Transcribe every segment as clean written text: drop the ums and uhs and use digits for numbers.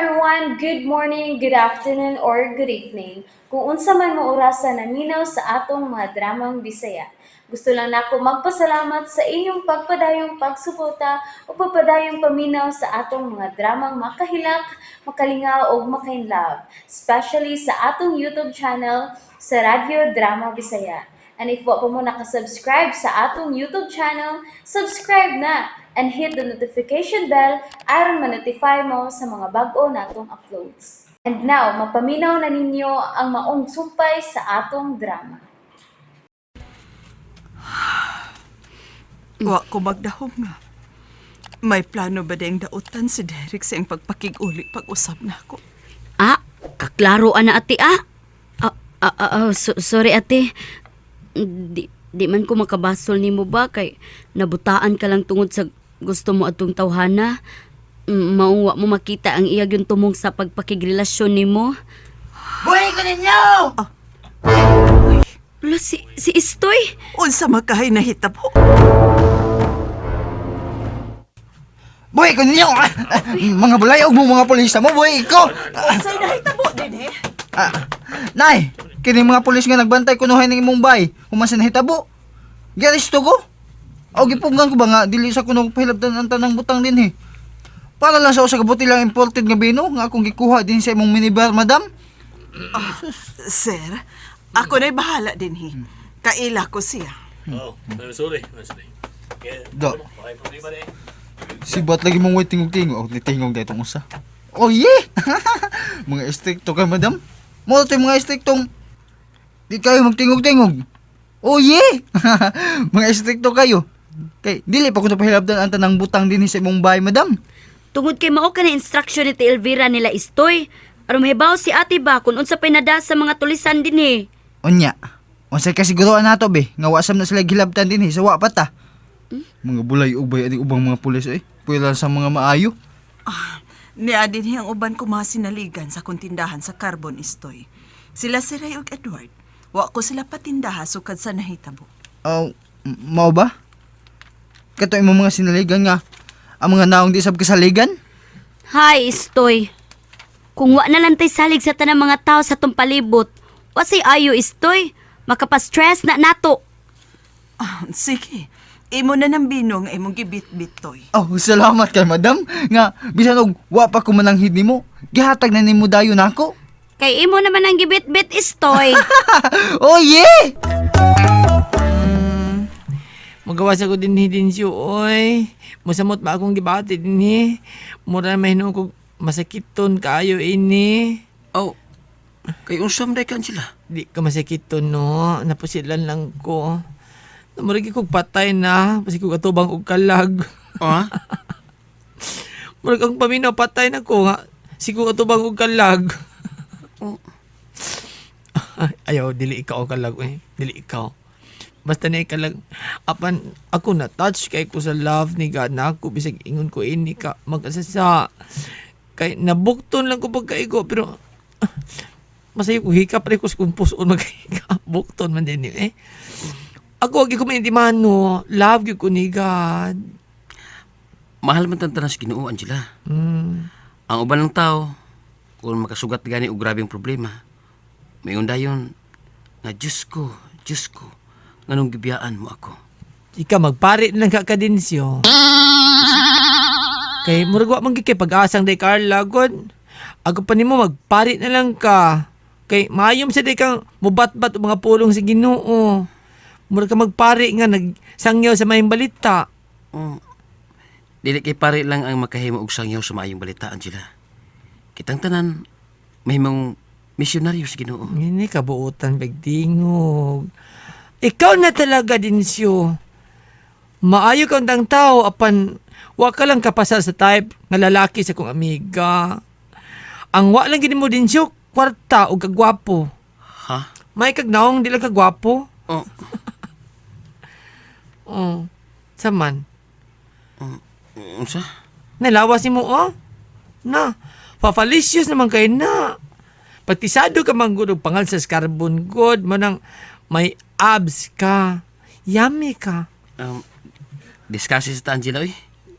Everyone! Good morning, good afternoon, or good evening. Kung unsa man mo orasa naminaw sa atong mga dramang Bisaya. Gusto lang nako magpasalamat sa inyong pagpadayong pagsuporta o pagpadayong paminaw sa atong mga dramang makahilak, makalingaw ug makainlove, especially sa atong YouTube channel sa Radyo Drama Bisaya. And if wa pa mo nakasubscribe sa atong YouTube channel, subscribe na and hit the notification bell aron ma-notify mo sa mga bag-o natong uploads. And now, mapaminaw na ninyo ang maong sumpay sa atong drama. Wa ko magdahom nga. May plano ba ding dautan si Derek sa iyang pagpakig-uli pag-usab nako? Ah, kaklaro ana, ate, ah. Ah, ah, ah, ah, sorry, ate. Di man ko makabasol nimo ba kay nabutaan ka lang tungod sa gusto mo atong tawhana. Maong wa mo makita ang iya gyud tumong sa pagpakigrelasyon nimo. Buhay ko ninyo! Lo, si Istoy. Unsa makahay nahitabo? Buhay ko ninyo! Ah, ah, mga bulayog mo, mga pulis mo, buhay ko! Unsay nahitabo dinhi? Ah, nay, kini mga pulis nga nagbantay kunuhay ng imong bay, human sa nahitabo. Giaresto ko. O gipunggan ko ba nga dili sa kuno pahilabtan ang tanang butang dinhi. Para lang sa usa ka buti lang imported nga bino nga akong gikuha din sa imong minibar, madam. Sir, ako na'y bahala dinhi. Kaila ko siya. Oh, I'm sorry. I'm sorry. Yeah, Do. okay, problema na eh. Sibat lagi mong way tingog-tingog. Oh, tingog dahil itong usa. Oh yeah! Mga estrikto ka, madam. Mo ito yung mga estriktong di kayo magtingog-tingog. Oh yeah! Mga estrikto kayo. Kay, dili pa ko napahilabdan ang tanang butang din sa imong bahay, madam. Tungod kay mao ka na instruction ni Ate Elvira nila Istoy. Aron mahibaw si ate ba kung unsa pay nada sa mga tulisan dinhi. Unya, unsay kasiguroan nato be, nga wasam na sila gilabtan din sa wa pa ta. Mga bulay ubay aning ubang mga pulis eh. Pwera sa mga maayo. Ah, niya dinhi ang uban ko mga sinaligan sa akong tindahan sa Carbon, Istoy. Sila si Ray ug Edward. Wa ko sila patindaha sukad sa nahitabo. Oh, mao ba? Kato imong mga sinaligan nga ang mga naong di sab kasaligan? Hi, Istoy. Kung wa na lang tay salig sa tanang mga tao sa tong palibot, wa say ayo, Istoy. Makapa-stress na nato. Ah, sige. Imo na ng bino nga imong gibitbit, Toy. Oh, salamat kay madam nga bisan og wa pa ko mananghid nimo, gihatag na nimo dayon nako. Kay imo naman ang gibitbit, Istoy. Oh yeah! Magawa sa ko din ni Dinsyo, oy. Musamot ba akong gibati din ni? Mura na mahinuon ko masakiton kaayo ini. Oh, kay unsam day kan sila. Di ka masakiton, no. Napusilan lang ko. Namurigi kog patay na. Pasi kog atubang og kalag. Ah? Murag ang paminaw, patay na ko nga. Sikog atubang og kalag. Oh. Ayaw, dili ikaw ang kalag eh. Dili ikaw. Basta na ikalag. Apan, ako na touch kay ko sa love ni God na ako. Bisag ingon ko ini ka mag-asasa. Kay nabukton lang ko pagkaigo pero ah, masayo ko hikap rin ko sa kung puson maghikap. Bukton man din yun eh. Ako, wag ko maintimahan no. Love gyud ko ni God. Mahal man tan tanas Ginoo, Angela. Ang uban ng tao kung makasugat gani og grabeng problema, mayon dayon nga Diyos ko, Diyos ko, nganong gibiyaan mo ako. Ika, magpare na lang ka kadinsyo. Kay murag wa man gyud kay pag-asang day Carla god. Ako pa nimo magpare na lang ka. Kay maayom sa day kang mubatbat og mga pulong sa Ginoo. Murag ka magpare nga nagsangyaw sa maayong balita. Oh, dili kay pare lang ang makahimo og sangyaw sa maayong balita, Angela. Kitang tanan mahimong misyonaryo sa Ginoo. Ngini kabuutan begdingog. Ikaw na talaga dinsyo. Maayo kang tang tao apan wa ka lang kapasar sa type nga lalaki sa kong amiga. Ang wa lang gid mo dinsyo kwarta o kagwapo. Ha? May kagnaong di lang kagwapo. Oh, Oh. Saman. unsa? Nalawas nimo oh. Na. Fafalicious naman kay na. Patisado ka man gud og pangal sa carbon god manang may abs ka. Yummy ka. Discuss sa ta, Angela oy.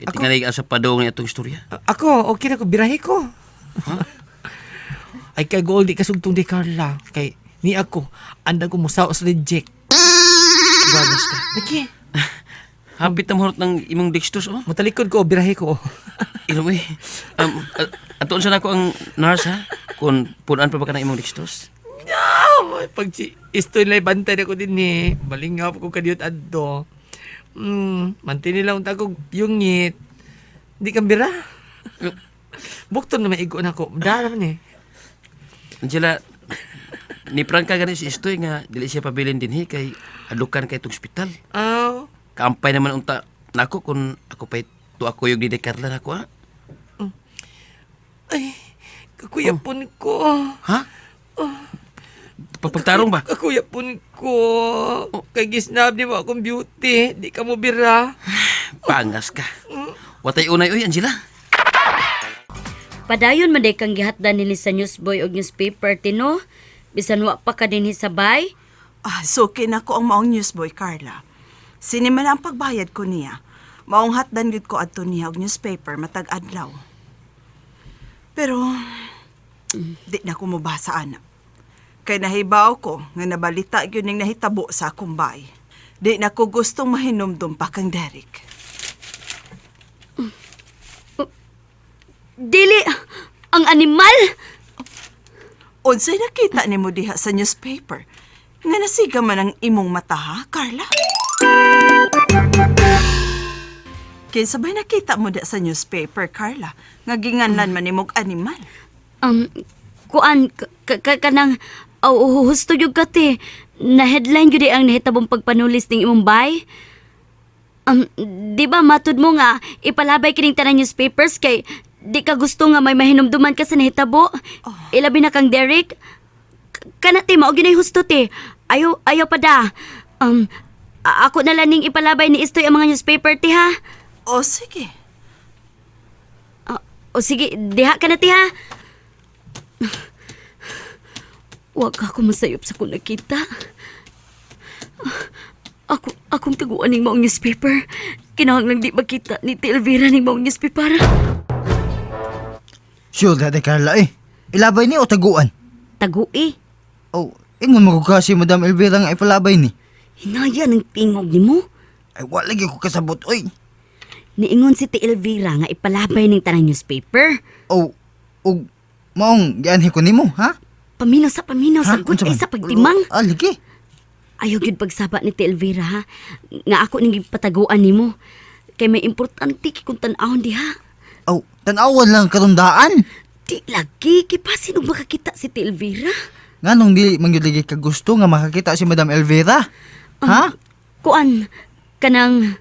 Kay tingali ka sa padong ni atong istorya. Ako, okay na ko birahe ko. Ay kay gold di kasugtong di Carla. Kay ni ako andang ko musaw sa reject. Bagas ka. Niki, Hapit na mahurot ng imong dextrose, oh. matalikod ko birahe ko. Ilong, eh. Atuon sa nako ang nurse, ha? Kung punan pa ba ka ng imong dextrose? Ah, pag si istoy lay bantay na ko din eh. Balingap ko kadiyot adto. Manti nila unta ko yungit. Di kang bira. Bukton na maigo na ko. Dara man eh. Angela, ni Franca gani si Istoy nga dili siya pabilin dinhi kay adukan kay itong ospital. Aw. Kaampay naman unta nako kung ako pa'y tuwa ko yung didi Carla nako, ha? Ay, kakuyapon ko. Ha? Pagtarong ba? Kakuyapon ko. Kay gisnab ni mo akong beauty. Di ka mo bira. Pangas ka. Watay unay oy, Angela. Padayon man day kang gihatdan nini sa newsboy og newspaper tino. Bisan wa pa ka dinhi sa bay. Ah, suki na ko ang maong newsboy, Carla. Sini man ang pagbayad ko niya. Maong hatdan gid ko adto niya og newspaper matag adlaw. Pero di na ko mobasa ana. Kay nahibaw ko nga nabalita gyud ning nahitabo sa akong bay. Di na ko gustong mahinumdum pa kang Derek. Dili ang animal. Unsay nakita nimo diha sa newspaper? Nga nasiga man ang imong mata ha, Carla? Kinsa ba'y nakita mo diha sa newspaper, Carla? Nga ginganlan man nimog animal. Kuan kanang aw husto gyud ka te. Na headline gyud ang nahitabong pagpanulis ning imong bay. Di ba matud mo nga ipalabay kining tanan newspapers kay di ka gusto nga may mahinumduman ka sa nahitabo. Ilabi na kang Derek. Kana te mao gyud husto te. Ayo ayo pa da. Ako na lang ning ipalabay ni Istoy ang mga newspaper te ha. O sige. Ah, o sige, diha ka na te ha. Huwag ako masayop sa kung nakita. Ako, akong taguan ning maong newspaper. Kinahanglang di makita ni Tia Elvira ning maong newspaper. Sure, dati Carla eh. Ilabay ni o taguan? Tagui. Oh, ingon mo ko kasi Madam Elvira nga ipalabay ni. Hinaya ng tingog nimo. Ay, wala lagi ko kasabot, oy. Niingon si Tia Elvira nga ipalabay ning tanang newspaper. Oh, og maong gianhi ko nimo, ha? Paminaw sa paminaw Ha? sa good Unsa ay man? sa pagtimang. Ah, lagi. Ayaw gyud pagsaba ni Tia Elvira ha. Nga ako ning gipataguan nimo. Kay may importante kay kung tan-awon diha. Oh, tan-awan lang karundaan. Di lagi kay pasin og makakita si Tia Elvira. Nganong di man gyud lagi ka gusto nga makakita si Madam Elvira? Ha? Kuan kanang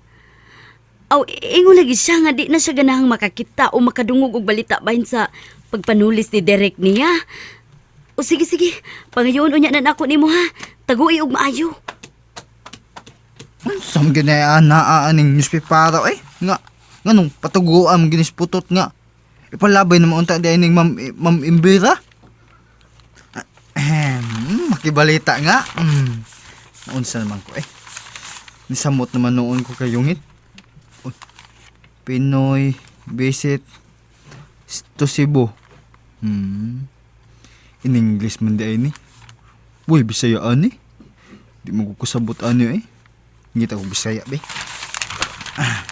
aw ingon lagi siya nga di na siya ganahang makakita o makadungog og balita bahin sa pagpanulis ni Derek niya. O sige sige, pangayon unya na nako nimo ha. Tagui og maayo. Unsa man gyud na naa aning newspaper eh? Nga nganong patuguan man gyud putot nga. Ipalabay na unta di ning Ma'am eh, Ma'am Elvira. Ahem, makibalita nga. Unsa naman ko eh. Nisamot naman noon ko kay Yungit. Uy, Pinoy visit to Cebu. In English man di ay ni. Uy, Bisaya ani. Di mo ko kasabot ani eh. Ngita ko Bisaya be. Ah.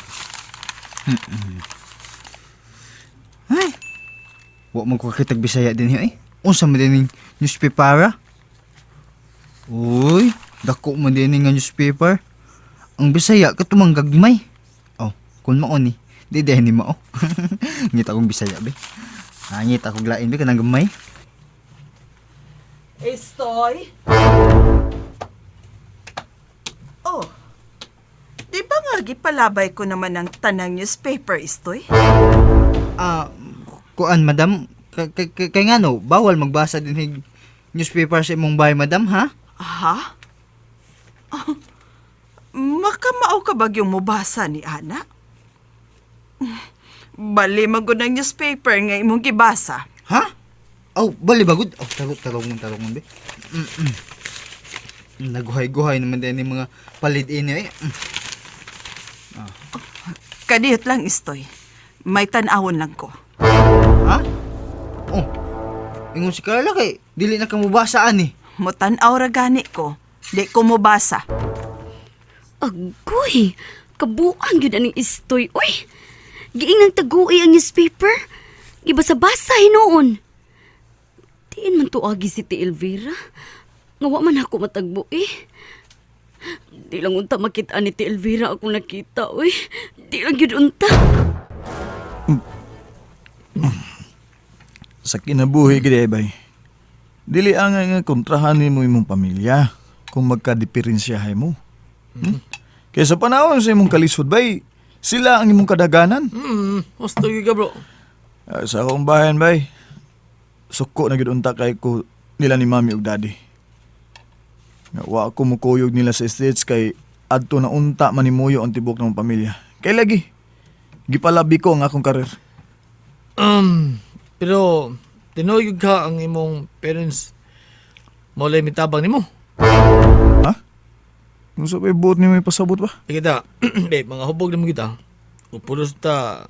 Ay. Wa man ko kakitag Bisaya din eh. Unsa man din ning newspaper? Ah? Uy, dako man din nga newspaper. Ang Bisaya katumang gagmay. Oh, kun mao ni. Di dahil ni mao. Ngita kong Bisaya be. Ah, ngita kog lain be kanang gamay. Estoy? Oh, di ba nga gipalabay ko naman ang tanang newspaper, Istoy? Ah, kuan madam, kay ngano bawal magbasa din hig newspaper sa imong bahay madam ha? Ha? Oh, makamao ka bagyong mubasa ni Ana? Bali magod ang newspaper nga imong gibasa. Ha? Oh, bali bagud. Oh, tarot tarongon tarongon be. Mm. Naguhay-guhay naman din yung mga palid ini eh. Kadiyot lang, Istoy. May tan-awon lang ko. Ha? Oh, Ingon si Carla kay dili na ka mubasa ani. Mutan-aw ra gani ko. Di ko mobasa. Agoy, kabuang yun aning istoy. Uy, giingang tagui ang newspaper. Gibasa-basa hinuon. Diin man tuagi si Ti Elvira. Nga wa man ako matagbo eh. Di lang unta makita ni Ti Elvira ako nakita, uy. Di lang yun unta. Sa kinabuhi gid ay bay. Dili angay nga kontrahan nimo imong pamilya kung magkadiperensyahay mo. Kaya sa panahon sa imong kalisod bay, sila ang imong kadaganan. Gusto gyud ka, bro. Ah, sa akong bayan bay, suko na gid unta kay ko nila ni mami ug daddy. Nga wa ko mukuyog nila sa States kay adto na unta manimuyo ang tibok ng pamilya. Kay lagi gipalabi ko ang akong karir. Pero tinuod gyud ka ang imong parents mo mitabang nimo. Ha? Unsa pa'y buot nimo ipasabot ba? Di kita, babe, mga hubog nimo kita. Upulos ta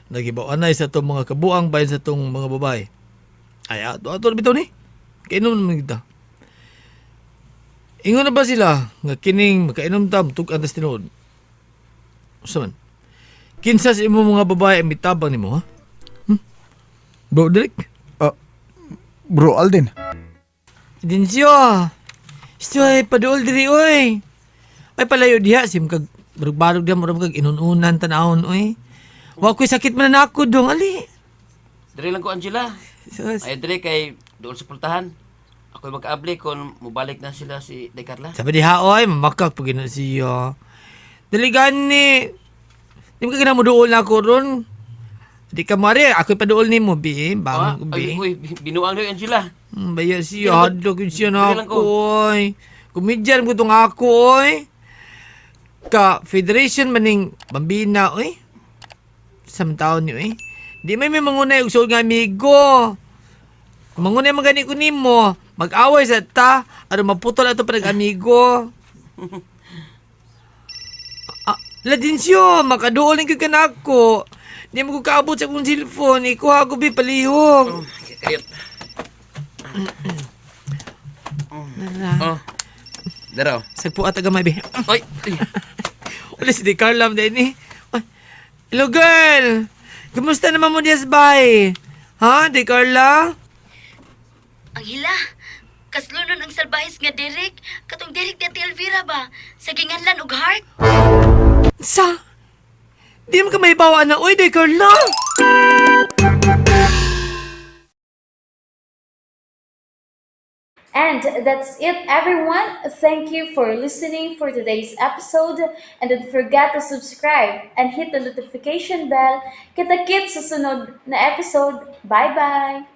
nagibaw anay sa tong mga kabuang bayan sa tong mga babae. Ay, ato ato na bitaw ni. Kainom naman kita. Ingon na ba sila nga kining makainom ta tug-an tas tinuod? Usa man. Kinsa sa imong mga babae ang mitabang nimo, ha? Bro, Derek? Ah, bro Alden. Dinsyo. Isto ay paduol diri oy. Ay palayo diha sim kag barug-barug diha murag kag inununan tanawon oy. Wa ko'y sakit man na ako dong ali. Diri lang ko, Angela. Sus. Ay, diri kay doon sa pultahan. Ako'y mag-abli kung mubalik na sila si Day Carla. Sabi diha oy, mamakak pag ina siya. Dali gani. Di mo ka gina mo duol na ako ron. Di ka mari, ako'y paduol nimo bi, bangon ko Ah, ay, bi. uy, binuang na Angela. Baya siya, hadlok yun siya na Dili lang ako, oy. Kumidyan ko itong ako, oy. Ka, federation maning bambina, oy. Sa taon niyo, oy. Di may mangunay og suod nga amigo. Kung mangunay man gani ko nimo, mag-away sa ta, aron maputol ato pa nag-amigo. Ah, Ladinsyo, makaduol ko ka nako. Di mo ko kaabot sa akong cellphone. Ikuha ko bi palihog. Kayot. Oh. Daraw. Sagpo at gamay be. Oy, ay. Wala si Di Carla din eh. Ay, hello girl! Kumusta naman mo diya sa bahay? Ha, Di Carla? Ang hila, kaslunon ang salbahis nga Derek. Katong Derek ni Ate Elvira ba? Sa ginganlan og heart. Sa? Di mo ka may bawa na, uy, Di Carla! And that's it, everyone. Thank you for listening for today's episode. And don't forget to subscribe and hit the notification bell. Kita-kits sa sunod na episode. Bye-bye!